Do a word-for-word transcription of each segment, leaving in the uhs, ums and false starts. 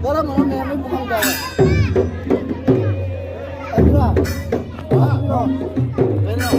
ꯀꯔꯝꯕꯅꯣ ꯃꯦꯝ ꯍꯣꯏ ꯄꯨꯈꯝ ꯆꯥꯕ? ꯑꯗꯨꯔ? ꯑ, ꯀꯩꯅꯣ?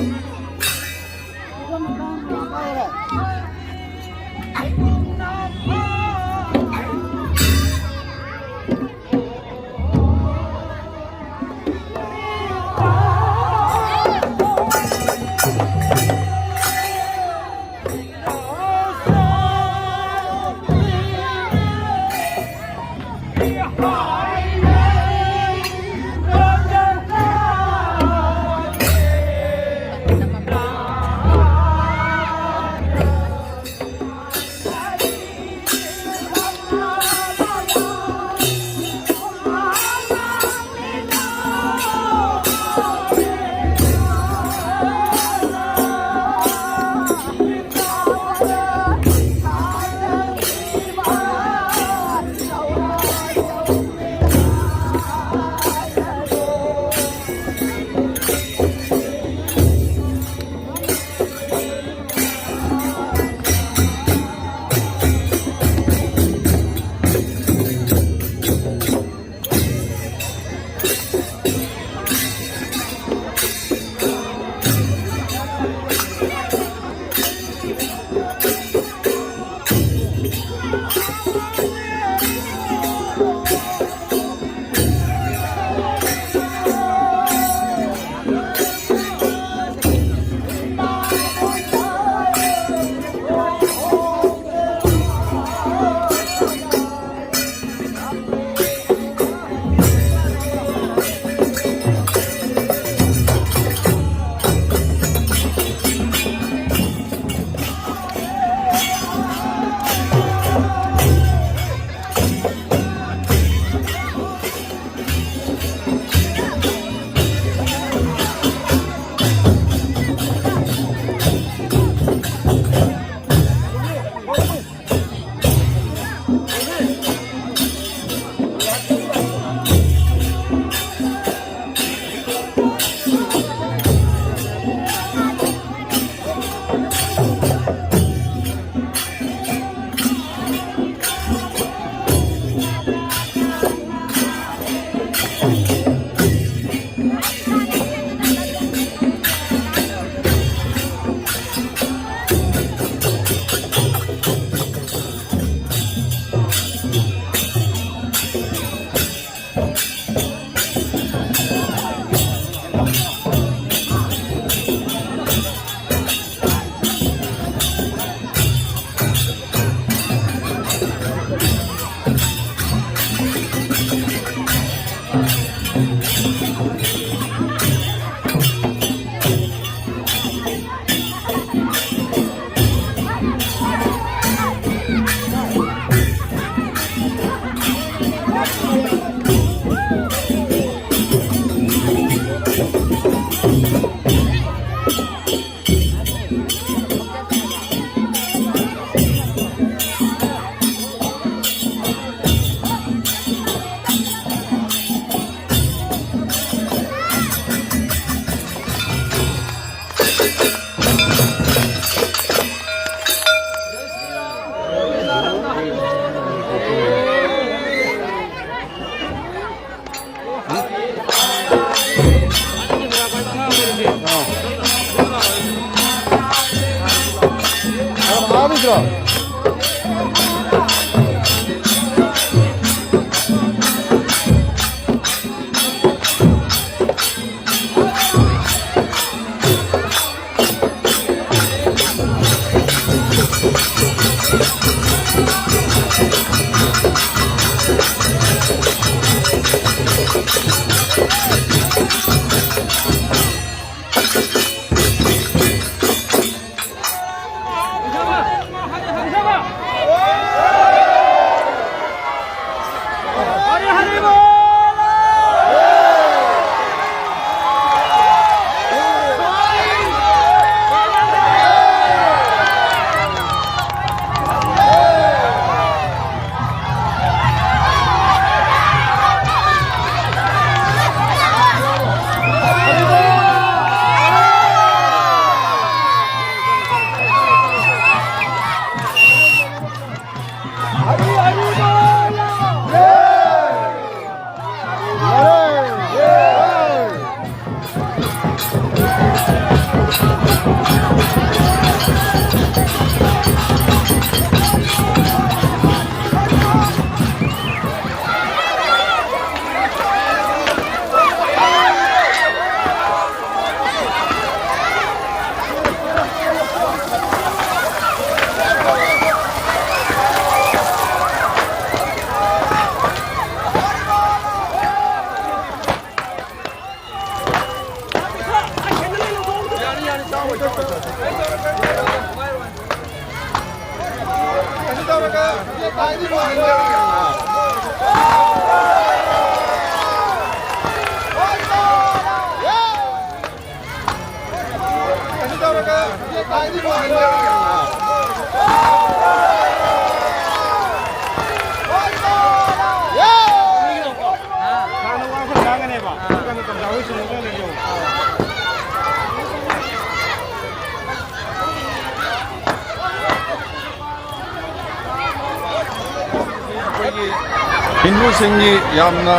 ꯍꯤꯟꯗꯨꯁꯤꯡꯒꯤ ꯌꯥꯝꯅ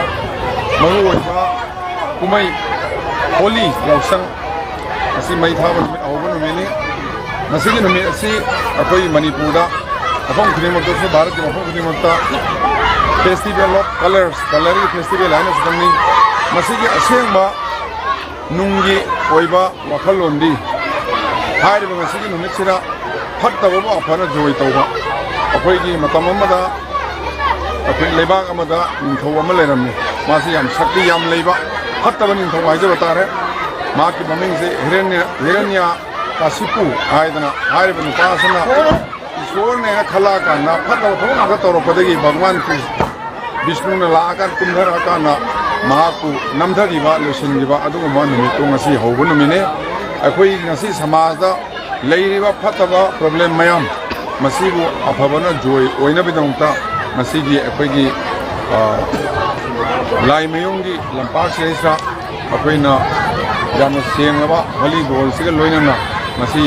ꯃꯔꯨꯑꯣꯏꯕ ꯀꯨꯝꯍꯩ ꯍꯣꯂꯤ, ꯌꯥꯎꯁꯪ ꯑꯁꯤ ꯃꯩ ꯊꯥꯕ ꯅꯨꯃꯤꯠ, ꯑꯍꯧꯕ ꯅꯨꯃꯤꯠꯅꯤ꯫ ꯃꯁꯤꯒꯤ ꯅꯨꯃꯤꯠ ꯑꯁꯤ ꯑꯩꯈꯣꯏ ꯃꯅꯤꯄꯨꯔꯗ ꯃꯐꯝ ꯈꯨꯗꯤꯡꯃꯛꯇꯁꯨ, ꯚꯥꯔꯠꯀꯤ ꯃꯐꯝ ꯈꯨꯗꯤꯡꯃꯛꯇ Festival of Colours, ꯀꯂꯔꯒꯤ ꯐꯦꯁꯇꯤꯚꯦꯜ ꯍꯥꯏꯅꯁꯨ ꯈꯪꯅꯩ꯫ ꯃꯁꯤꯒꯤ ꯑꯁꯦꯡꯕ ꯅꯨꯡꯒꯤ ꯑꯣꯏꯕ ꯋꯥꯈꯜꯂꯣꯟꯗꯤ, ꯍꯥꯏꯔꯤꯕ ꯉꯁꯤꯒꯤ ꯅꯨꯃꯤꯠꯁꯤꯗ ꯐꯠꯇꯕꯕꯨ ꯑꯐꯅ ꯖꯣꯏ ꯇꯧꯕ꯫ ꯑꯩꯈꯣꯏꯒꯤ ꯃꯇꯝ ꯑꯃꯗ ꯑꯩꯈꯣꯏ ꯂꯩꯕꯥꯛ ꯑꯃꯗ ꯅꯤꯡꯊꯧ ꯑꯃ ꯂꯩꯔꯝꯃꯤ꯫ ꯃꯥꯁꯤ ꯌꯥꯝ ꯁꯛꯇꯤ ꯌꯥꯝ ꯂꯩꯕ ꯐꯠꯇꯕ ꯅꯤꯡꯊꯧ ꯍꯥꯏꯖꯕ ꯇꯥꯔꯦ꯫ ꯃꯍꯥꯛꯀꯤ ꯃꯃꯤꯡꯁꯦ ꯍꯤꯔꯟꯌ, ꯍꯤꯔꯟꯌ ꯀꯥꯁꯤꯄꯨ ꯍꯥꯏꯗꯅ ꯍꯥꯏꯔꯤꯕ ꯅꯨꯄꯥ ꯑꯁꯤꯅ ꯏꯁꯣꯔꯅꯦꯅ ꯈꯜꯂꯛꯑꯀꯥꯟꯗ ꯐꯠꯇꯕ ꯊꯕꯛ ꯉꯥꯛꯇ ꯇꯧꯔꯛꯄꯗꯒꯤ ꯚꯒꯋꯥꯟ ꯀ꯭ꯔꯤꯁ-, ꯕꯤꯁꯅꯨꯅ ꯂꯥꯛꯑꯀꯥꯟ, ꯀꯨꯝꯊꯔꯛꯑꯀꯥꯟꯗ ꯃꯍꯥꯛꯄꯨ ꯅꯝꯊꯈꯤꯕ, ꯂꯣꯏꯁꯤꯟꯈꯤꯕ ꯑꯗꯨꯒꯨꯝꯕ ꯅꯨꯃꯤꯠꯇꯣ ꯉꯁꯤ ꯍꯧꯕ ꯅꯨꯃꯤꯠꯅꯤ꯫ ꯑꯩꯈꯣꯏ ꯉꯁꯤ ꯁꯃꯥꯖꯗ ꯂꯩꯔꯤꯕ ꯐꯠꯇꯕ ꯄ꯭ꯔꯣꯕ꯭ꯂꯦꯝ ꯃꯌꯥꯝ, ꯃꯁꯤꯕꯨ ꯑꯐꯕꯅ ꯖꯣꯏ ꯑꯣꯏꯅꯕꯒꯤꯗꯃꯛꯇ ꯉꯁꯤꯒꯤ ꯑꯩꯈꯣꯏꯒꯤ, ꯑ, ꯂꯥꯏꯃꯌꯨꯝꯒꯤ ꯂꯝꯄꯥꯛꯁꯤꯗꯩꯁꯤꯗ ꯑꯩꯈꯣꯏꯅ ꯌꯥꯝꯅ ꯁꯦꯡꯂꯕ ꯚꯣꯂꯤꯕꯣꯜꯁꯤꯒ ꯂꯣꯏꯅꯅ ꯉꯁꯤ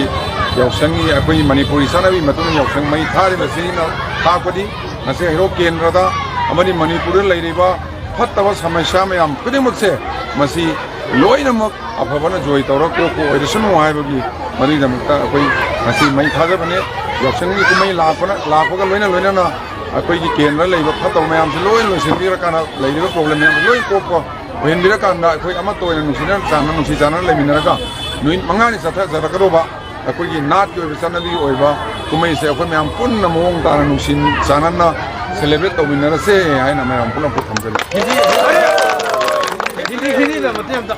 ꯌꯥꯎꯁꯪꯒꯤ, ꯑꯩꯈꯣꯏꯒꯤ ꯃꯅꯤꯄꯨꯔꯒꯤ ꯆꯠꯅꯕꯤ ꯃꯇꯨꯡ ꯏꯟꯅ ꯌꯥꯎꯁꯪ ꯃꯩ ꯊꯥꯔꯤꯕꯁꯤꯅ ꯇꯥꯛꯄꯗꯤ ꯉꯁꯤ ꯍꯩꯔꯣꯛ ꯀꯦꯟꯗ꯭ꯔꯗ ꯑꯃꯗꯤ ꯃꯅꯤꯄꯨꯔꯗ ꯂꯩꯔꯤꯕ ꯐꯠꯇꯕ ꯁꯃꯁ꯭ꯌꯥ ꯃꯌꯥꯝ ꯈꯨꯗꯤꯡꯃꯛꯁꯦ ꯃꯁꯤ ꯂꯣꯏꯅꯃꯛ ꯑꯐꯕꯅ ꯖꯣꯏ ꯇꯧꯔ ꯀꯣꯛꯄ ꯑꯣꯏꯔꯁꯅꯨ ꯍꯥꯏꯕꯒꯤ ꯃꯗꯨꯒꯤꯗꯃꯛꯇ ꯑꯩꯈꯣꯏ ꯉꯁꯤ ꯃꯩ ꯊꯥꯖꯕꯅꯦ꯫ ꯌꯥꯎꯁꯪꯒꯤ ꯀꯨꯝꯍꯩ ꯂꯥꯛꯄꯅ, ꯂꯥꯛꯄꯒ ꯂꯣꯏꯅ ꯂꯣꯏꯅꯅ ꯑꯩꯈꯣꯏꯒꯤ ꯀꯦꯟꯗ꯭ꯔ ꯂꯩꯕ ꯐꯠꯇꯕ ꯃꯌꯥꯝꯁꯦ ꯂꯣꯏ ꯂꯣꯏꯁꯤꯟꯕꯤꯔꯀꯥꯟꯗ, ꯂꯩꯔꯤꯕ ꯄ꯭ꯔꯣꯕ꯭ꯂꯦꯝ ꯃꯌꯥꯝꯁꯦ ꯂꯣꯏ ꯀꯣꯛꯄ ꯑꯣꯏꯍꯟꯕꯤꯔꯀꯥꯟꯗ, ꯑꯩꯈꯣꯏ ꯑꯃꯠꯇ ꯑꯣꯏꯅ ꯅꯨꯡꯁꯤꯅ ꯆꯥꯟꯅ, ꯅꯨꯡꯁꯤ ꯆꯥꯟꯅꯅ ꯂꯩꯃꯤꯟꯅꯔꯒ ꯅꯨꯃꯤꯠ ꯃꯉꯥꯅꯤ ꯆꯠꯊ-, ꯆꯠꯊꯀꯗꯧꯕ ꯑꯩꯈꯣꯏꯒꯤ ꯅꯥꯠꯀꯤ ꯑꯣꯏꯕ ꯆꯠꯅꯕꯤꯒꯤ ꯑꯣꯏꯕ ꯀꯨꯝꯍꯩꯁꯦ ꯑꯩꯈꯣꯏ ꯃꯌꯥꯝ ꯄꯨꯟꯅ ꯃꯑꯣꯡ ꯇꯥꯅ ꯅꯨꯡꯁꯤ ꯆꯥꯟꯅꯅ ꯁꯦꯂꯦꯕ꯭ꯔꯦꯠ ꯇꯧꯃꯤꯟꯅꯔꯁꯦ ꯍꯥꯏꯅ ꯃꯌꯥꯝ ꯄꯨꯝꯅꯃꯛꯄꯨ ꯊꯝꯖꯒꯦ꯫ ꯍꯤꯟꯗꯤ, ꯍꯤꯟꯗꯤꯗ ꯃꯇꯦꯛ ꯑꯝꯇ꯫